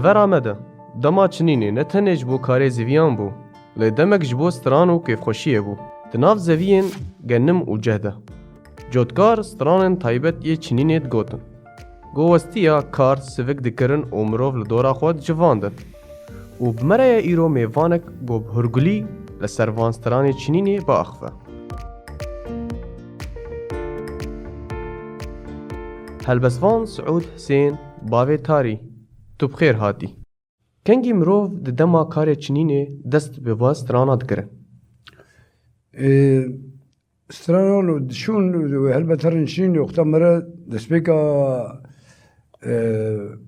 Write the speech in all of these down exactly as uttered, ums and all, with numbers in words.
Vera me de, dema çinînê ne tenê ji bo karê zeviyan bû, lê demek ji bo stran û kêfxweşiyê bû. Di nav zeviyên genim û ceh de, cotkar stranên taybet yê çinînê digotin. Go westiya kar sivik dikirin û mirov li dora xwe dicivandin. Û bi me re ye îro mêvanek go bi hurgulî li ser van stranê çinînê biaxive. Helbestvan Siûd Hisên, bavê tarî, tu bi xêr hatî. Kengî mirov di dema karê çinînê dest bi van strana dikire? Ê, Strana û dişûn û helbet herin çinînê wexta me re destpêka e,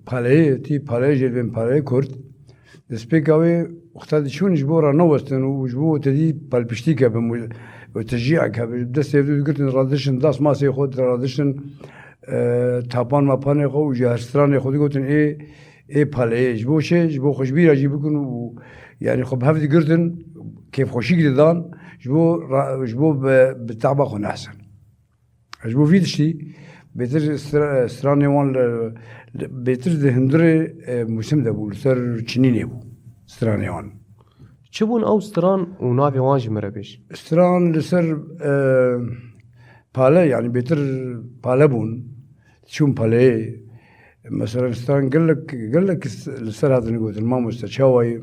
paleyê, tî paleyê jê dibên paleyê kurt. Destpêka wê wexta diçûn ji bo ranewestin û ji bo tedî palpiştîk hebin û, û tejîek hebin. Destê dû digirtin radiçin, das masê xwe diradiştin, e, tapan mapanê xwe û ji her stranê xwe digotin ê, ê paleyê. Ji bo çi? Ji bo xwe ji bîra jî bikin û, yanî xwe bi hev digirtin, kêfxweşîk didan, ji bo ra-, ji bo bi, bi taba xwe nehsin. Ji bo vî tiştî bêtir stra-, stranê wan li, li, bêtir di hundirê, e, mûsim de bû, li ser çinînê bû stranê wan. Çi bûn ew stran û navê wan ji min re bêj? Stran li ser, e, pale, yanî bêtir pale bûn. Çûn paleyê. Mesela stran gelek, gelek s-, li ser hatin gotin, mamoste, çawayî?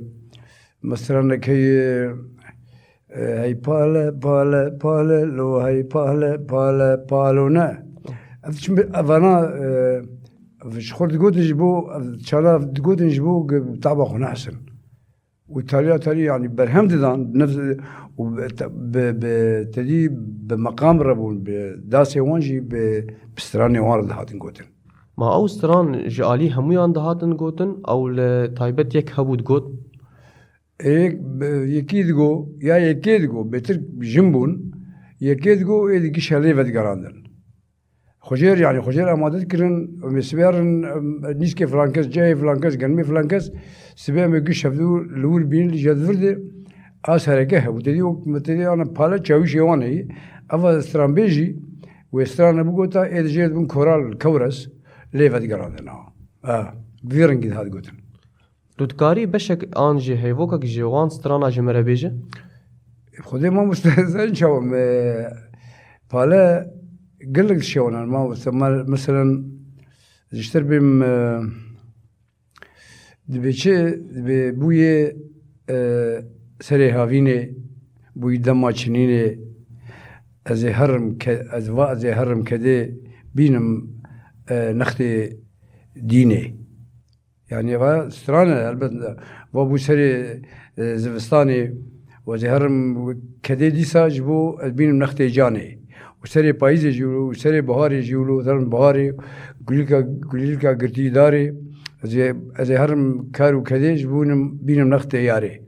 Mesela nekey, e, hey pale, pale, pale, lo hey pale, pale, palo ne. Ev çi bi-, evana, e, ev ji xwe digotin ji bo, ev çala digotin ji bo ge-, taba xwe nehsin. Û taliya talî, yanî berhem didan, nefs, û bi, bi, bi, tedî bi meqam re bûn, bi dasê wan jî bi, bi stranê wan re dihatin gotin. Ma ew stran ji alî hemûyan dihatin gotin, ew li taybet yek hebû digot? Ê, yek, bi, yekî digo, ya yekê digo, bêtir jin bûn, yekê digo, ê di gişa lê vedigerandin. Xwejêr, yanî xwejêr amade dikirin, em ê sibê herin, em, nîskê filan kes, cehê filan kes, genimê filan kes, sibê em ê giş hevdû li wir bînin, li jêr vir de, a sereke hebû. Tedî wek me tedî ana pale çawîşê wan heyî. Eva stranbêjî, wê strana bigota, ê di jê dibin koral kewres, lê vedigerandin. Ha, vî rengî dihat gotin. Tu dikarî beşek an jî heyvokek ji wan strana ji min re bêje? Xwedê mamoste, ez ne çawa me pale gelek dişewanan mamoste. Me-, meselen, ji ter bêm, e, dibê çi, dibê bûyê, e, serê havînê, bûyî dema çinînê, ez ê herim ke-, ez va ez ê herim kedê bînim, e, nextê dînê. Yanî va strane, helbet va bû serê, e, zivistanê, ez ê herim kedê dîsa ji bo ez bînim nextê canê. Û serê payîzê jî wilo, û serê biharê jî wilo, ez herim biharê, gulîlka, gulîlka girtî darê, ez ê, ez ê herim kar û kedê ji bo bînim, bînim nextê yarê.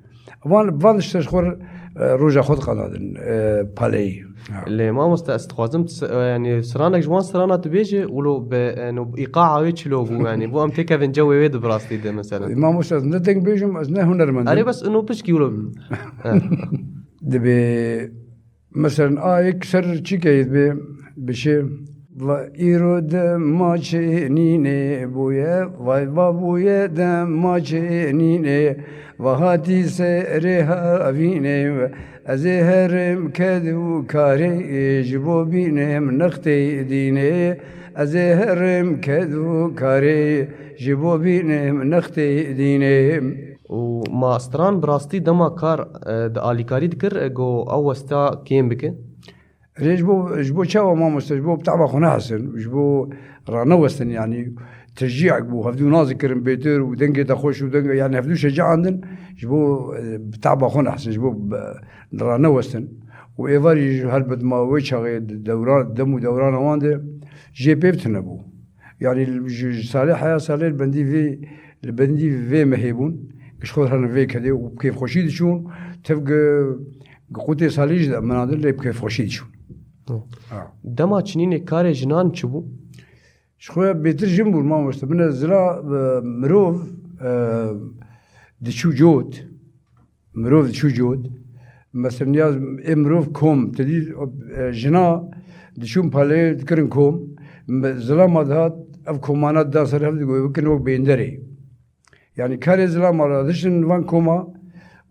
Van, van tişte ji xwe, e, roja xwe diqanadin, e, paleyî. Ha. Lê mamoste, ez dixwazim, t-, e, yanî stranek ji wan strana tu bêje, wilo bi, e, no, îqa'a wê çilo bû, yanî bo em têkevin cewê wê de bi rastî de, mesela. Mamoste, ez ne deng bêjim, ez ne hunermend im. Erê, bes ino pişkî wilo. Dibê, meselen, a yek ser çi keyî dibê, bişê, va îro dema çinînê bûye, vay va bûye dema çinînê, va hatî serê havînê, ez ê herim ked û karê, ji bo bînim nextê dînê, ez ê herim ked û karê, ji bo bînim nextê dînê. Û ma stran bi rastî dema kar, e, di alîkarî dikir, e, go ew westa kêm bike? Rê ji bo, ji bo çawa mamoste, ji bo bi taba xwe nehesin, ji bo ranewestin, yanî teşcîek bû, hevdû nas dikirin bêtir û dengê te xweş û dengê, yanî hevdû şeceandin, ji bo, e, bi taba xwe nehesin, ji bo bi, ranewestin. Û êvarî jî helbet ma wê çaxê dewran, dem û dewrana wan de jê pêv tune bû. Yanî ji, ji salê heya salê li bendî vê, li bendî vê mehê bûn, ji xwe herin vê kedê û bi kêfxweşî diçûn, tev gi, gi qûtê salê jî de minandin lê bi kêfxweşî diçûn. Hı. Ha. Dema çinînê karê jinan çi bû? Ji xwe bêtir jin bûn mamoste. Bine zira, e, mirov, e, diçû cot. Mirov diçû cot. Mesela niya ê mirov kom, te dî, e, jina diçûn paleyê dikirin kom. Me-, zilama dihat, ev komana didan ser hev digot, bikin wek bênderê. Yani karê zilama re dişin van koma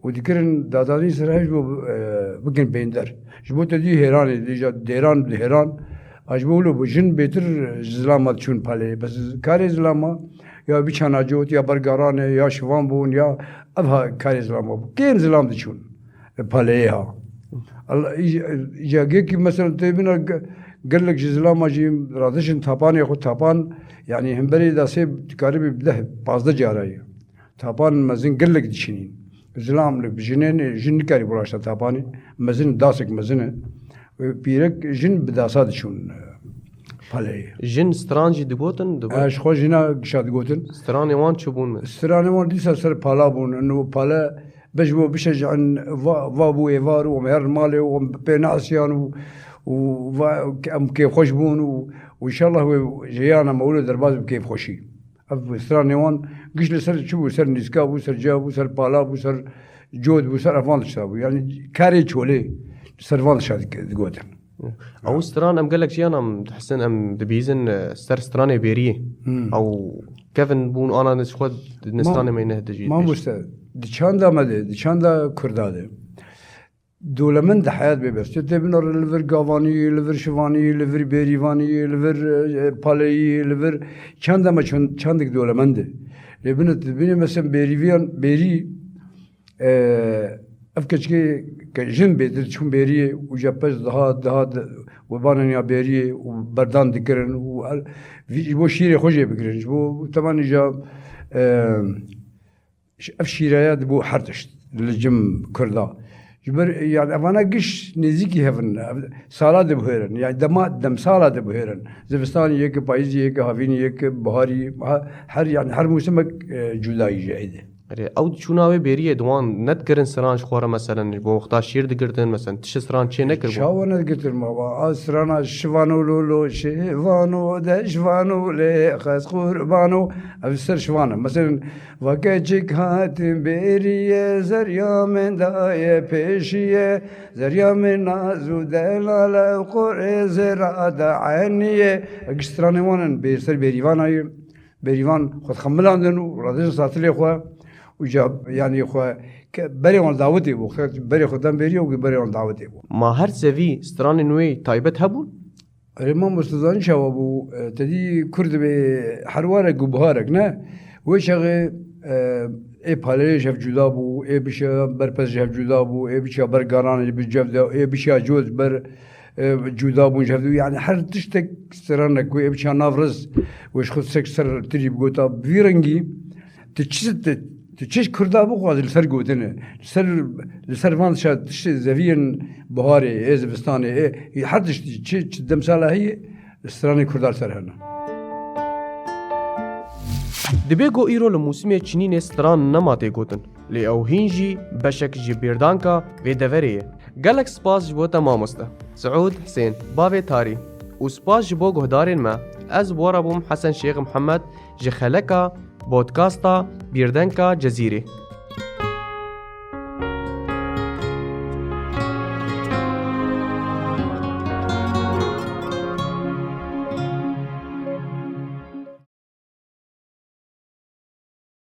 û dikirin dadanî ser hev ji bo, e, bikin bênder. Ji bo te dî hêranê, dî ja dêran bi hêran, a ji bo wilo bu jin bêtir ji zilama diçûn paleyê. Bes karê zilama ya biçana cot, ya bergaranê, ya şivan bûn, ya ev ha karê zilama bû. Kêm zilam diçûn paleyê ha. Allah, î-, îca gêkî mesela tê bîna ge-, gelek ji zilama jî radişin tapanê xwe tapan, yani hemberê da sê dikaribî bi deh, pazdeh cara ye. Tapan mezin gelek diçinîn. Zilam li bi jinên, jin nikarî bû raşta tapanê. Mezin, dasek mezin e. Pîrek jin bi dasa diçûn, e, paleyê. Jin stran jî digotin, digot? E, ji xwe jina gişa digotin. Stranê wan çi bûn me? Stranê wan dîsa ser pala bûn. Ino pale be ji bo bişe ji en va, va bû êvar û em herin malê û em bi pê neasiyan û, û va, em kêfxweş bûn û, û inşallah wê jeyana me wilo derbas bi kêfxweşî. Ev stranê wan giş li ser çi bû? Ser nîska bû, ser ca bû, ser pala bû, ser cod bû, ser evan tişta bû. Yani karê çolê ser van tişta dik-, digotin. Ew stran em gelek jiyan em dihisin, em dibîzin, e, ser stranê bêriyê. Hmm. Ew kevin bûn ana ji xwe di stranê me ne dijî. Mamoste, di çanda me de, di çanda Kurda de. Dewlemend di heyat bê bes. Tu tê binêre li vir gavanî, li vir şivanî, li vir bêrîvanî, li vir, e, paleyî, li vir çanda me çend, çandek dewlemend e. Lê bine, bine mesela bêrîviyan, bêrî, e, ev keçikê ke jin bêtir çûn bêriyê û jepez daha, daha de, webanan ya bêriyê û berdan dikirin û el-, vî, ji bo şîrê xwe jê bigirin. Ji bo temanî ja, e, Ş-, ev şîreya dibû her tişt li cim Kurda. Ji ber, yani, evana giş nêzîkî hev in. Ev sala dibihêrin. Yani, dema, demsala dibihêrin. Zivistanî yek, payîzî yek, havînî yek, biharî, ha-, her, yani, her mûsimek, e, cudayî ji êdî. Erê, ew çûna wê bêriyê di wan nedikirin stran ji xwe re, meselen, ji bo wexta şîr digirtin, meselen, tişt stran çê nekir bû? Çawa nedigitin baba? A strana şivano lolo, şivano de şivano lê xez qurbano. Ev ser şivan e. Meselen, Va keçik hatin bêriyê, zerya min daye pêşiyê, zerya min naz û delal ew qorê zêra da eniyê. Ev giş stranê wan in, bê-, ser bêrîvan ayê. Bêrîvan xwe dixemilandin û radizin satilê xwe û ca-, yanî xwe ke-, berê wan dawetê bû. Xwe berê xwe dan bêriyê û berê wan dawetê bû. Ma her zevî stranên wê taybet hebûn? Erê mamoste, zanî çawa bû? E, te dî kur dibê herwarek û biharek, ne? Wê çaxê, e, ê paleyê ji hev cuda bû, ê bişa berpez ji hev cuda bû, ê biçiya ber garanê bi cev de, ê biçiya cot ber, e, cuda bûn ji hev de. Yani her tiştek stranek wê, ê biçiya nav riz, wê ji xwe sek ser tirî bigota. Bi vî rengî Tu çi, tu, tu çi ji Kurda bixwazî li ser gotine? Li ser, li ser van şa tiştê zeviyên biharê, ê zivistanê, ê, ê her tiştî çi, çi demsala heye, stranê Kurda li ser hene. Dibe ku îro li mûsimê çinînê stran nema tê gotin, lê ew hîn jî beşek ji bêrdanka vê deverê ye. Gelek spas ji bo te mamoste Siûd Hisên, bavê tarî, û spas ji bo guhdarên me. Ez bi we re bûm Hesen Şêx Mihemed ji xeleka podcasta Bîrdenka Cezîrê.